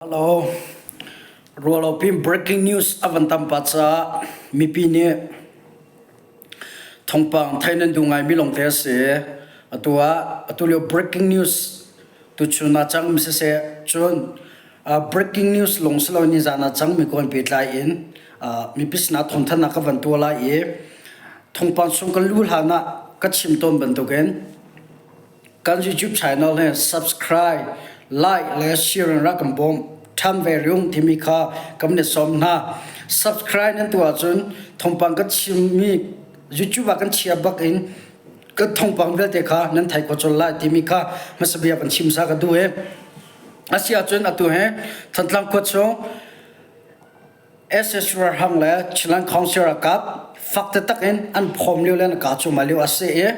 Hello. Rualopin breaking news a van tam pa caah mipi nih thawngpang thei nan duh ngaimi lawngte a si. Atu ah atu lio breaking news tuchun ah cang mi siseh cun breaking news lawng si lo nizan ah cang mi kong pehtlai in mipi sinah thawngthanhnak ka van tuah lai i thawngpang chung kan luh hlan ah ka chim tawn bantukin Kan YouTube channel hi subscribe, like le share in rak kan bawm ṭhan ve rung timi kha kan i sawm hna. Subscribe nan tuah ahcun thawngpang kan chimmi YouTube ah kan chia bak in kan thawngpang vialte kha nan thei kho colh lai timi kha hmasa bia kan chim sa ka duh i a si ahcun atu hi Thantlang khua chung SS Ralhrang le Chinland Council ralkap fak taktak in an phawm lio le an kah cuahmah lio a si i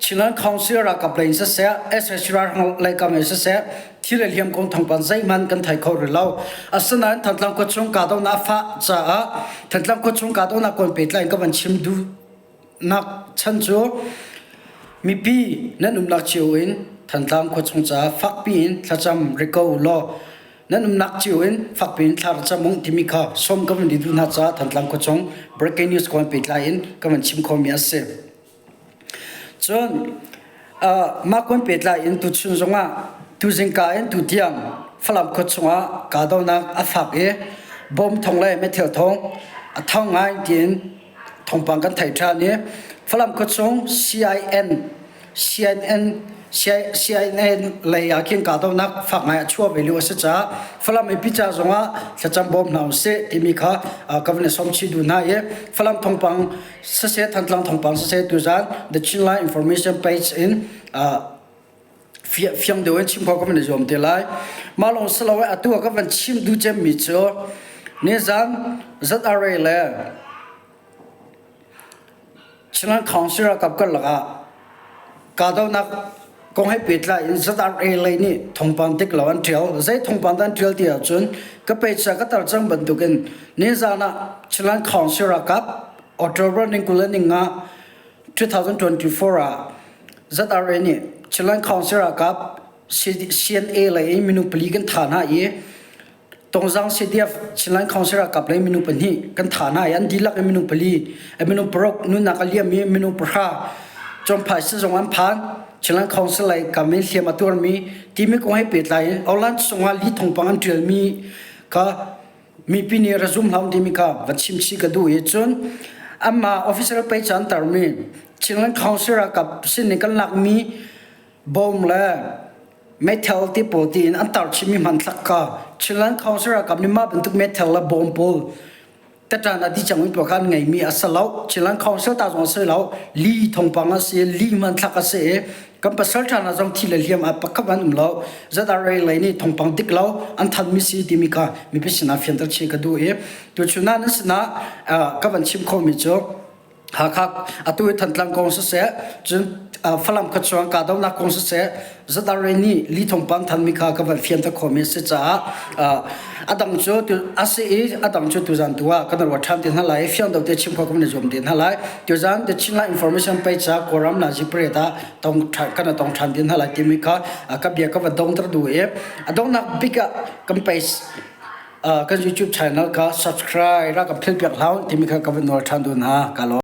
Chinland Council ralkap lei in siseh SS Ralhrang lei kam in siseh thil le hliam kong thawngpang zeihmanh kan thei kho rih lo. Asinain Thantlang khuachung kahdohnak a fah caah Thantlang khuachung kahdohnak kong pehtlai in ka van chim duhnak chan cu mipi nan umnak cio in Thantlang khuachung caah fakpi in thlacam ri ko u law Nan umnak cio in fakpi in thla ra cam ung timi kha sawm ka van i duh hna caah Thantlang khuachung breaking news kong pehtlai in ka van chim khomi a si. Cun mah kong pehtlai in tuchun zongah tuzingka in tutiang Falam khuachung ah kahdohnak a fak i bom thong le meithal thong a thang ngai tiin thawngpang kan theih ṭhan i Falam khuachung CIN CNN CNN lei ah khin kahdohnak fak ngai a chuah ve lio a si caah Falam mipi ca zongah thlacam bawm hna usih timi kha ka van i sawm chih duh hna i Falam thawngpang siseh Thantlang thawngpang siseh tuzan The Chinland Information page in fiang deuh in chim khawh ka van i zuam te lai. Mah lawng si lo atu ah ka van chim duh cemmi cu nizan ZRA le Chinland Council ralkap karlak ah kahdohnak kong he pehtlai in ZRA lei nih thawngpang dik lo an ṭial. Zei thawngpang dah an ṭial ti ahcun ka peicha ka tar cang bantukin nizan ah Chinland Council ralkap October ni 25 2024 ah ZRA nih Chinland Council ralkap CNA lei in minung pali kan thah hna i Tongzang CDF Chinland Council ralkap lei minung pahnih kan thah hna i an dihlak in minung pali, minung paruk nunnak a liam i minung pahra Champhai sizung an phan. Chinland Council lei kam in hliam a tuarmi timi kong he pehtlai in online chungah li thawngpang an ṭialmi kha mipi nih ra zum hlah timi kha va chim chih ka duh i cun anmah official page an tarmi Chinland Council ralkap sin in kan lakmi bom le meithal ti pawl tiin an tar chihmi hmanthlak kha Chinland Council ralkap nih mah bantuk meithal le bom pawl tatan a dih cangmi pawl kha an ngeimi a si lo. Chinland Council ta zong a si lo. Li thawngpang a si, li hmanthlak a si i kan pasal ṭha hna zong thi le hliam ah pakhat an um lo. ZRA lei nih thawngpang dik lo an thanmi si timi kha mipi sinah fianter chih ka duh i tuchun ah nan sinah ka van chim khawhmi cu Hakha atu i Thantlang kong siseh, cun Falam khuachuang kahdohnak kong siseh, ZRA nih li thawngpang thanmi kha ka van fianter khawhmi a si caah a dang cu a si i a dang cu tuzan tu ah kan ruat ṭhan te hna lai i fiang deuh te chim khawh kan i zuam te hna lai. Tuzan The Chinland Information Page ah Kawlram Nazi Parade ah tong kan tong ṭhan te hna lai timi kha ka bia ka va dongter duh i a donghnak bik ah kan page kan YouTube channel kha subscribe ra kan philh piak hlah timi kha ka van nawl ṭhan duh hna. Ka lawm.